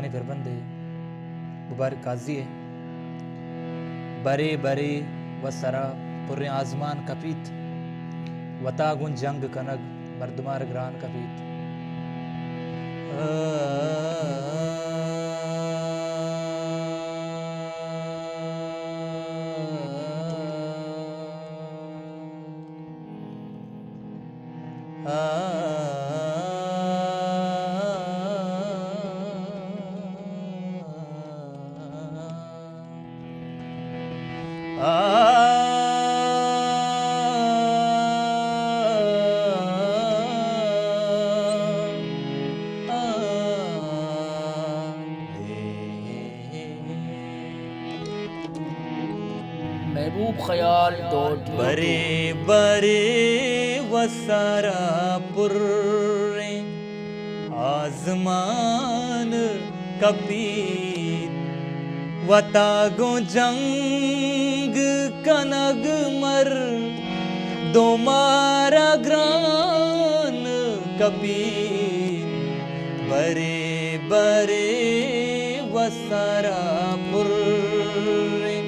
دربندے مبارک قاضی ءِ۔ برے برے و سرا پریں آزمان کپیت، وتا گوں جنگ کنگ مردمار گران کپیت۔ محبوب خیال ڈاٹ یوٹیوب۔ برے برے و سرا پریں آزمان کپیت، وتا گوں جنگ کنگ مردمارا گران کپیت۔ برے برے و سرا پریں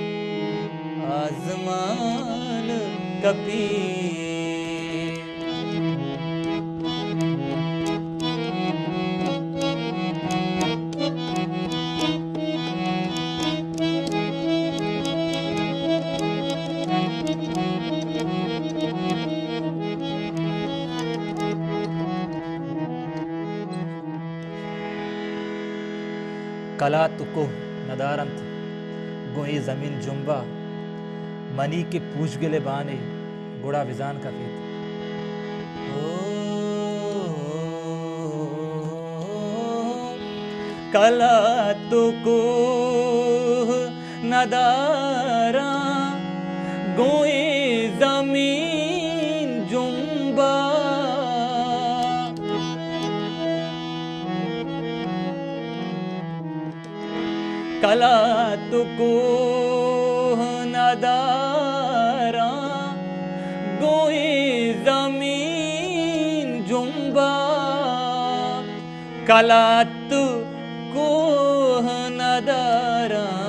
آزمان کپیت۔ کلات ءُ کوہ ندارنت گوں اے زمین جمبا، منی کہ پوشگل ءِ بانے گڑا بزان کپیت۔ او، کلات ءُ کوہ نداراں گوں اے زمین جمبا۔ کلات ءُ کوہ نداراں گوں اے زمین جمبا۔ کلات ءُ کوہ نداراں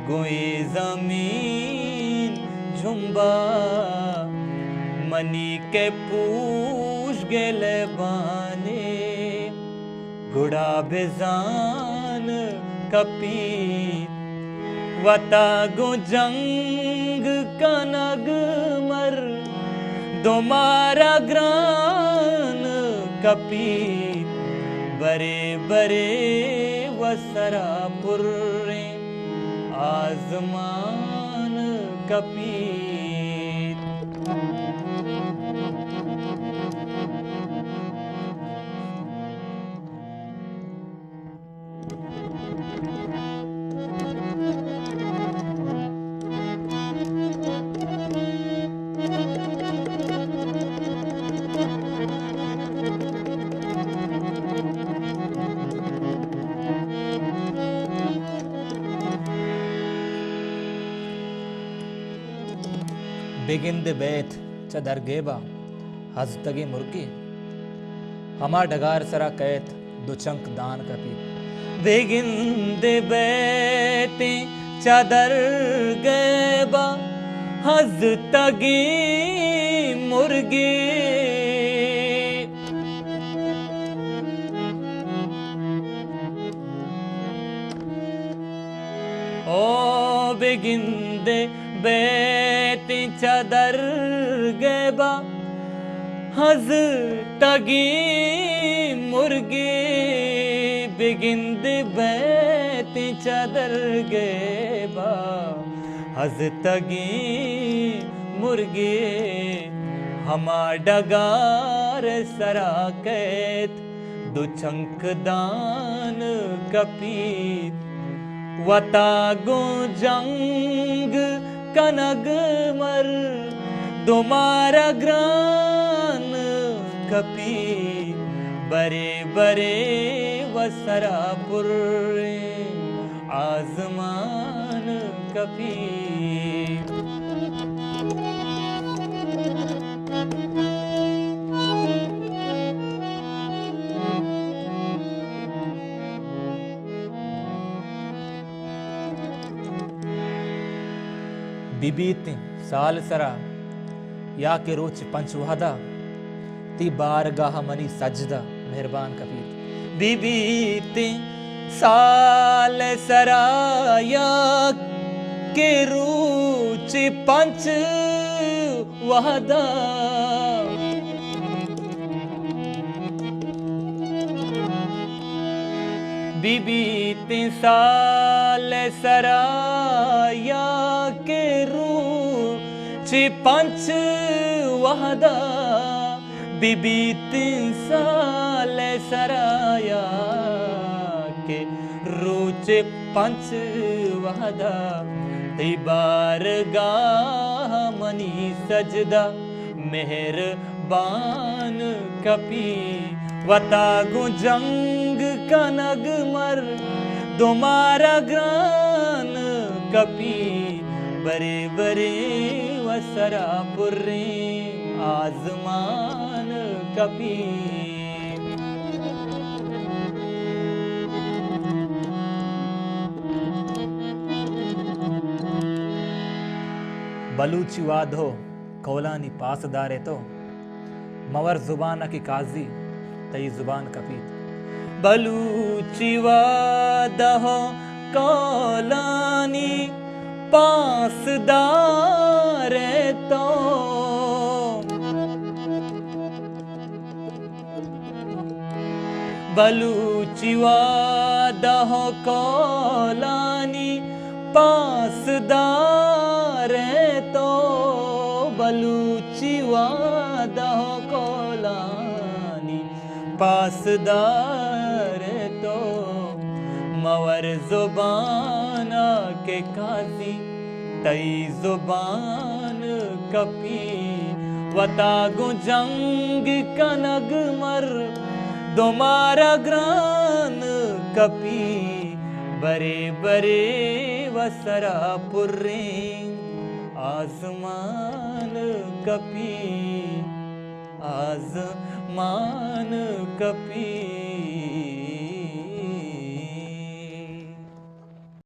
گوں اے زمین جمبا۔ منی کہ پوشگل ءِ بانے گڑا بزان کپیت، وتا گوں جنگ کنگ مردمارا گران کپیت۔ برے برے و سرا پریں آزمان کپیت۔ بگندے بیت چہ درگیبا ہزتگیں مرگے، ہما ڈگار سرا کئیت دو چنک دان کپیت۔ بگندے بیتیں چہ درگیبا ہزتگیں مرگے۔ او بگندے بیتیں چہ درگیبا ہزتگیں مرگے، بگندے بیتیں چہ درگیبا ہزتگیں مرگے۔ ہما ڈگار سرا کئیت دو چنک دان کپیت، وتا گوں جنگ کنگ مردمارا گران کپیت۔ برے برے و سرا پریں آزمان کپیت۔ بہ بیتیں سال سرا یا کہ روچ پنچ وہدا، تئی بارگاہ منی سجدہ مہربان کپیت۔ بہ بیتیں سال سرا یا کہ روچ پنچ وہدا، بہ بیتیں سال سرا یا کہ روچ پنچ وہدا، بہ بیتیں سال سرا یا کہ روچ پنچ وہدا، تئی بارگاہ منی سجدہ مہربان کپی۔ وتا گوں جنگ کنگ مردمارا گران کپی، برے برے و سرا پریں آزمان کپی۔ بلوچی واد ہو کولانی پاسدارے تو، مور زبان کہ قاضی تئی زبان کپیت۔ بلوچی واد ہو کولانی پاسدارے تو، بلوچی واد ہو کولانی پاسدارے تو، بلوچی واد ہو کولانی پاسدارے تو، مور زبان کہ قاضی تئی زبان کپی۔ وتا گوں جنگ کنگ مردمارا گران کپی، برے برے و سرا پریں آزمان کپی، آزمان کپی۔